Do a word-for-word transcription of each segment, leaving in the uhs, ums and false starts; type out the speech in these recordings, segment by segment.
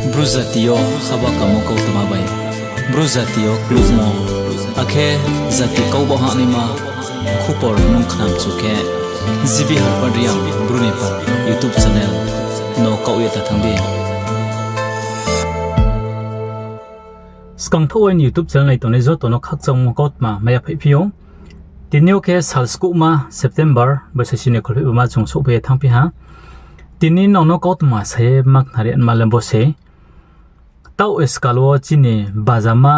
Bru jati yo haba kamo kautma bai, Bru jati yo klukmo, akhe jati kau baoh hahnaima khupor nung khnamchu khe, G B Harpad Reang Bru ni pha YouTube channel no kaoh ye ta thanng di. Skangthaoh aini YouTube channel nai tongnai joto no khakchangmo kautma maya phaiphi ou. Tini yo khe sal skouhma September, boisa sini kholphehbama chung souhphai ye thanngphi ha. Tini nang no kautma sa ye ma khnari ma le bo se. Taoh iskal wo chini bajama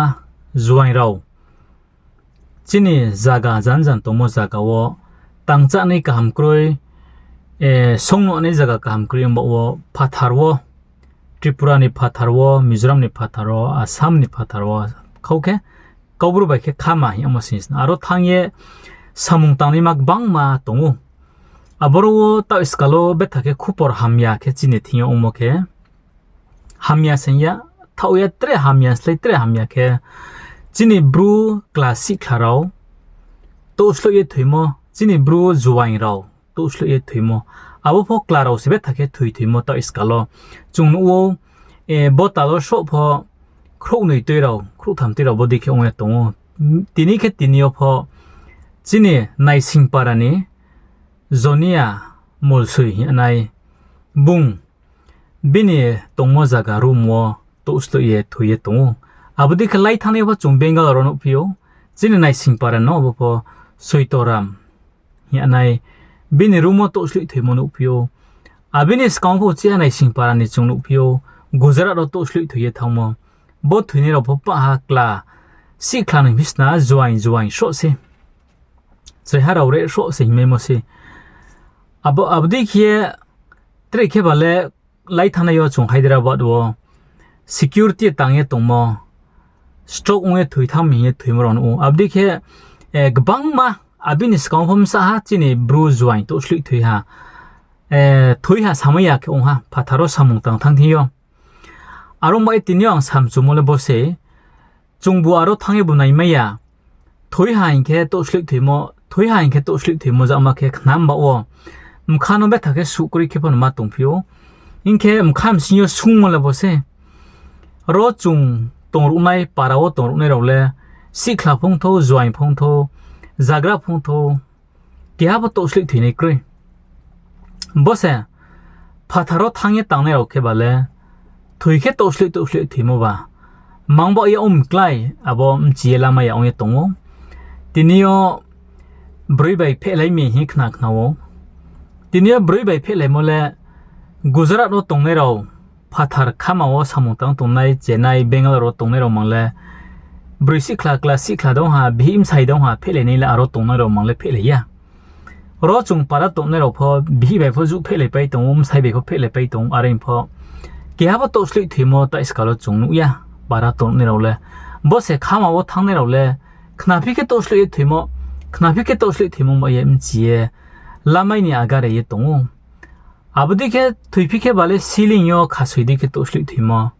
juaing rao chini zaga janjan tongmo zaga wo tangchánai kaham kroi, songnohnai zaga kaham kroi ongba wo phathar wo, Tripura ni phathar wo, Mizoram ni phathar wo, Assam ni phathar wo, khau khe Kaubru bai khe khama hing yamo sing sna. Aro thanng ye samung tangnaima gbangma tong ou. Aboro wo taoh iskal wo betha khe khupor hamya khe chini thing yo ongmo khe, hamya sing ya, thaoh ya tre hamya slái tre hamya khe, chini Bru kla sihkhla rao touhsloih ye thoimo, chini Bru juaing rao touhsloih ye thoimo. Abo pho kla rao se betha khe thoi thoimo taoh iskal wo. Chung nuh ou, bo tal wo sroh pho khrouhnoi tui rao, khrouhtham tui rao bodei khe ong ye tong ou. Tini khe tini yo pho chini Naisingpara ni Jonia Molsoi hing ye nai bung bini tongmo zaga room wo touhsloih ye thoi ye tong ou. Abo dei khe lai thanngnai pho chung Bengal rao nuhphi ou, chini Naisingpara no abo pho Soitoram hing ye nai bini room wo touhsloih thoimo nuhphi ou. Abini skang pho chiha Naisingpara ni chung nuhphi ou, Gujarat rao touhsloih thoi ye thanngmo. Bo thoinai rao pho pah ha kla sihkhla ni bisna juaing juaing sroh se. Chraiha rao re sroh se hingmaimo se. Abo, abo dei khe ye tre khe ba le lai thanngnai yo chung Hyderabad wo security tang ye tongmo, stroke ong ye thoi thanng mi hing ye thoimo rao nuh ou. Abo dei khe, gbangma abini skang pho bsa ha chini Bru juaing touhsloih thoi ha. Thoi ha samai ya khe ong ha, phathar wo samung tang thanng thing yo. Aro bai tini yo ang samchumo le bo se, chungbu aro thanng ye bu naimai ya, thoi ha hing khe touhsloih thoimo, thoi ha hing khe touhsloih thoimo jama khe khnam ba wo, mkha no betha khe suh kroi khe pho no ma tongphi ou. Hing khe mkha bsing yo sungmo le bo se, ro chung tongruhnai, para wo tongruhnai rao le, sihkhla phongthou, juaing phongthou, zagra phongthou, keha pho touhsloih thoinai kroi. Bo se phathar wo thanng ye tangnai rao khe ba le, thoi khe touhsloih touhsloih thoimo ba. Mang baoh ye ong klái, abo bchi ye lamai ya ong ye tong ou. Tini yo broi bai phehlai mi hing khna khna ou. Tini yo broi bai phehlaimo le Gujarat wo tongnai rao, phathar khama wo samung tang tongnai, Chennai, Bangalore wo tongnai rao mang le, broi sihkhla, kla sihkhla dong ha, bihih bsai dong ha, phehlainai le aro tongnai rao mang le phehlai ya. Ro chung para tongnai rao pho, bihih bai pho juh phehlaipai tong ou, bsai bai pho phehlaipai tong ou, are pho keha pho touhsloih thoimo taihskal wo chung nuh ya, para tongnai rao le. Bo se khama wo thanngnai rao le, khnaphi khe touhsloih ye thoimo, khnaphi khe touhsloih thoimo ba ye bchi ye, lamai ni agare ye tong ou. Abo dei khe thoiphi khe ba le ceiling yo khasoi dei khe touhsloih thoimo.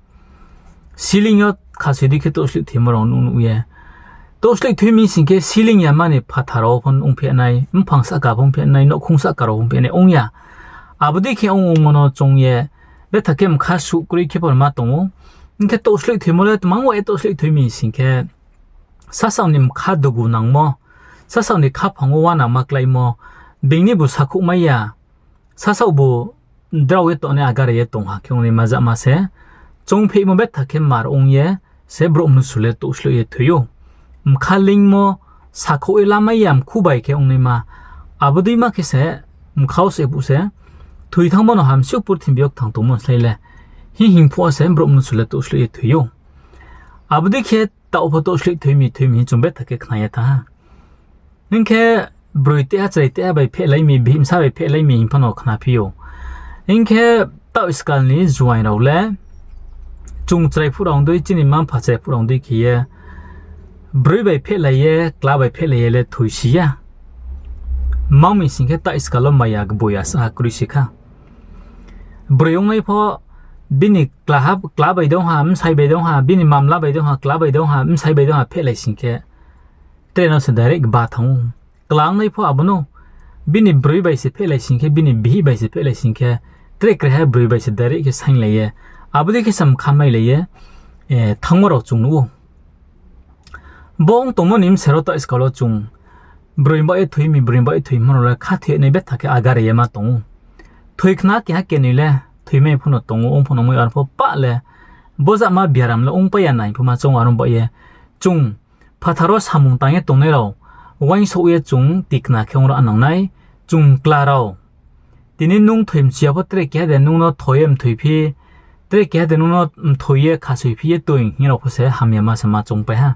Ceiling yo khasoi dei khe touhsloih thoimo rao nuh nuh ye. Touhsloih thoi mi sing khe ceiling yama ni phathar rao pho ongphi nai, mphang sahka pho ongphi nai, nouhkhong sahka rao ongphi nai ong ya. Abo dei khe ong ongmo no choung ye, betha khe mkha suh kroi khe pho ma tong ou. Hing khe touhsloih thoimo le tmang wa ye touhsloih thoi mi sing khe, sasaoh ni mkha dugu nangmo, sasaoh ni khaphang wo uanama kláimo, being ni bu sakhouh mai ya, sasaoh bu drao ye tongnai agare ye tong ha khe ongnaima jama se, choungphehmo betha khe mar ong ye se brouh mnusu le touhsloih ye thoi ou. Mkha leingmo, sakhouh ye lamai ya mkhu bai khe ongnaima, abo deima khe se mkha wo se phuh se, thoi thanngmo no hamsi yo purthimbi yo kthang tongmo slái le, hing hing phuh wo se brouh mnusu le touhsloih ye thoi ou. Abo dei khe taoh pho touhsloih thoi mi, thoi mi hing chung betha khe khna ye thanng ha. Hing khe broi teha chrai teha bai phehlai mi, bihih bsa bai phehlai mi hing pho no khnaphi ou. Hing khe taoh skal ni juaing rao le, chung chrai phuh rao dei, chini mma-mpha chrai phuh rao dei khe ye, broi bai phehlai ye, kla bai phehlai ye le thoisi ya. Mang mi sing khe taoh skal wo maya gboi ya sa ha kroi si kha. Broi ongnai pho bini kla ha, kla bai dong ha, bsai bai dong ha, bini mamla bai dong ha, kla bai dong ha, bsai bai dong ha phehlai sing khe, tre no se direct ba thanng ou. Kla ongnai pho abo no, bini broi bai se phehlai sing khe, bini bihih bai se phehlai sing khe, tre kraiha broi bai se direct khe sainglai ye, Abo dei khe se mkha mailai ye, eh, thanngmo rao chung nuh ou. Bo ong tongmo ni bsero taoh skal wo chung broi baoh ye thoi mi, broi baoh ye thoi mi rao le khathoi nai betha khe agare ye ma tong ou. Thoi khna keha kenoi le thoimai pho no tong ou, ong pho no moi aro pho pah le bo jama biaram le ongpai ya nai pho ma chung aro baoh ye chung phathar wo samung tang ye tongnai rao uaingsouh ye chung tikna khe ong ra nang nai, chung kla rao. Tini nung thoi mchu ya pho tre keha de nung no thoi ye mthoiphi, tre keha de nung no mthoi ye khasoiphi ye toi hing rao pho se hamyama se ma chungpai ha.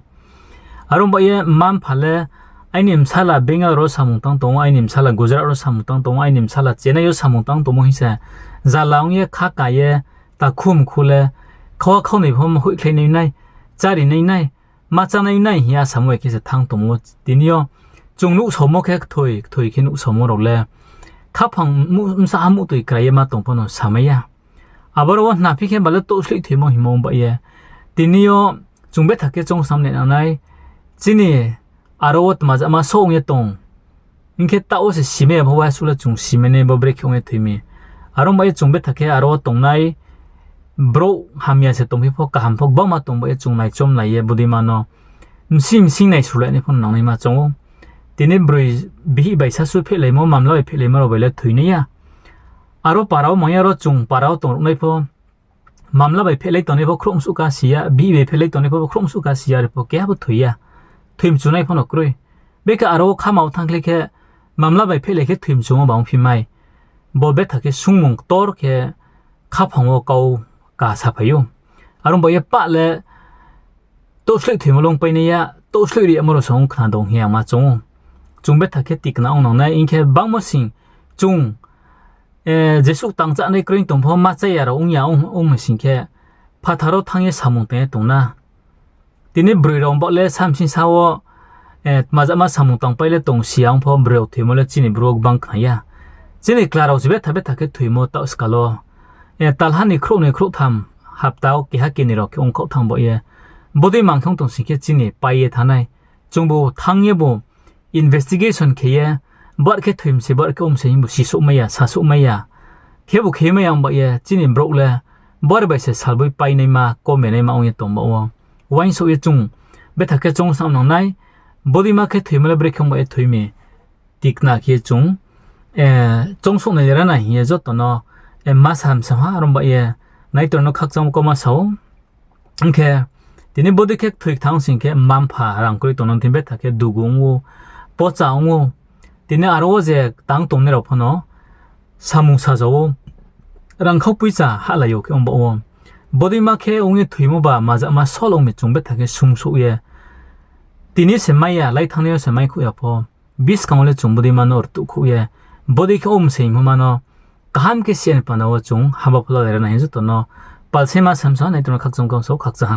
Aro baoh ye mma-mpha le aini bsala Bengal rao samung tang tong ou, aini bsala Gujarat rao samung tang tong ou, aini bsala Chennai yo samung tang tongmo hing se zala ong ye kha ka ye takhu mkhu le khauha khaunoi pho ma hoihkhlai nai nai, chári nai nai, ma chánai nai hing ye asamo bai khe se thanng tong ou. Tini yo chung nuhsaomo khe kthoi, kthoi khe nuhsaomo rao le khaphang mu-, bsa ha muhtoi krai ye ma tong pho no samai ya. Aboro wo hna phi khe ba le touhsloih thoimo hingmo baoh ye. Tini yo chung betha khe choungsnam nai nang nai. Chini aro wo tma jama só ong ye tong. Hing khe taoh wo se simai ya pho waiha suh le chung simai nai bo brekhe ong ye thoi mi. Aro baoh ye chung betha khe aro wo tongnai brouh hamya se tongphi pho, kaham pho, gbangma tong baoh ye chung naichomlai ye bodeima no bsing bsing naisulai nai pho no nangnaima chung ou. Tini broi bihih bai sasu phehlaimo, mamla bai phehlaimo rao bai le thoi nai ya. Aro para wo mang ya ro chung para wo tongruhnai pho, mamla bai phehlai tongnai pho khrouh msuh ka si ya, bihih bai phehlai tongnai pho khrouh msuh ka si ya, are pho keha pho thoi ya. Thoi mchunai pho no kroi. Bekhe aro wo khama wo thanngkhlai khe mamla bai phehlai khe thoi mchumo ba ongphi mai. Bo betha khe sungmung ktor khe khaphang wo kau ka saphai ou. Aro baoh ye pah le touhsloih thoimo longpai nai ya, touhsloih ri yamo rao se ong khna dong hing ye ang ma chung ou. Chung betha khe tikna ong nang nai, hing khe bangmo sing chung, eh, jesuh tangchánai kroi tong pho ma chá ya rao ong ya ong, ong mi sing khe phathar wo thanng ye samung tang ye tong na. Tini broi rao baoh le samsing sa wo, eh, tma jama samung tangpai le tong si ya ong pho broi rao thoimo le chini bru wo gbang khna ya. Chini kla rao se betha betha khe thoimo taoh skal wo. Eh, talha ni khrouhnoi khrouhtham hapta wo keha kenoi rao khe ongkhaoh thanng baoh ye. Bodei mang khe ong tong sing khe chini pai ye thanng nai. Chungbu thanng ye bu investigation khe ye, bar khe thoi mi se, bar khe ong mi se hingbu sisouhmai ya, sasouhmai ya. Khebu khe mai ya ong baoh ye, chini brouh le bar bai se salboi painaima, komenaima ong ye tong baoh wo. Uaingsouh ye chung betha khe choungsnam nang nai, bodeima khe thoimo le brekhe ong baoh ye thoi mi. Tikna khe chung, eh, choungsouh nai le ra nai hing ye joto no, eh, ma sa msa ha, aro baoh ye naitor no khakchangmo kauma sa ou. Hing khe, tini bodei khe kthoi kthang sing khe mma-mpha rang kroi tong no tini betha khe dugu ong ou, pocha ong ou. Tini aro wo je tang tongnai rao pho no samung saja ou, rangkhau poicha hahlai yo khe ong baoh wo. Bodeima khe ong ye thoimo ba majama sol ong mi chung betha khe sungsouh ye. Tini se mai ya, lai thanngnai yo se maikhouh ya pho. Buskang wo le chung bodeima no rtuhkhouh ye. Bodei khe ong mi se hingmo ma no kaham khe siya ni panda wo chung haba phola lai ra nai hing joto no palsaima samsa naitor no khakchang kamsa khakchang ha.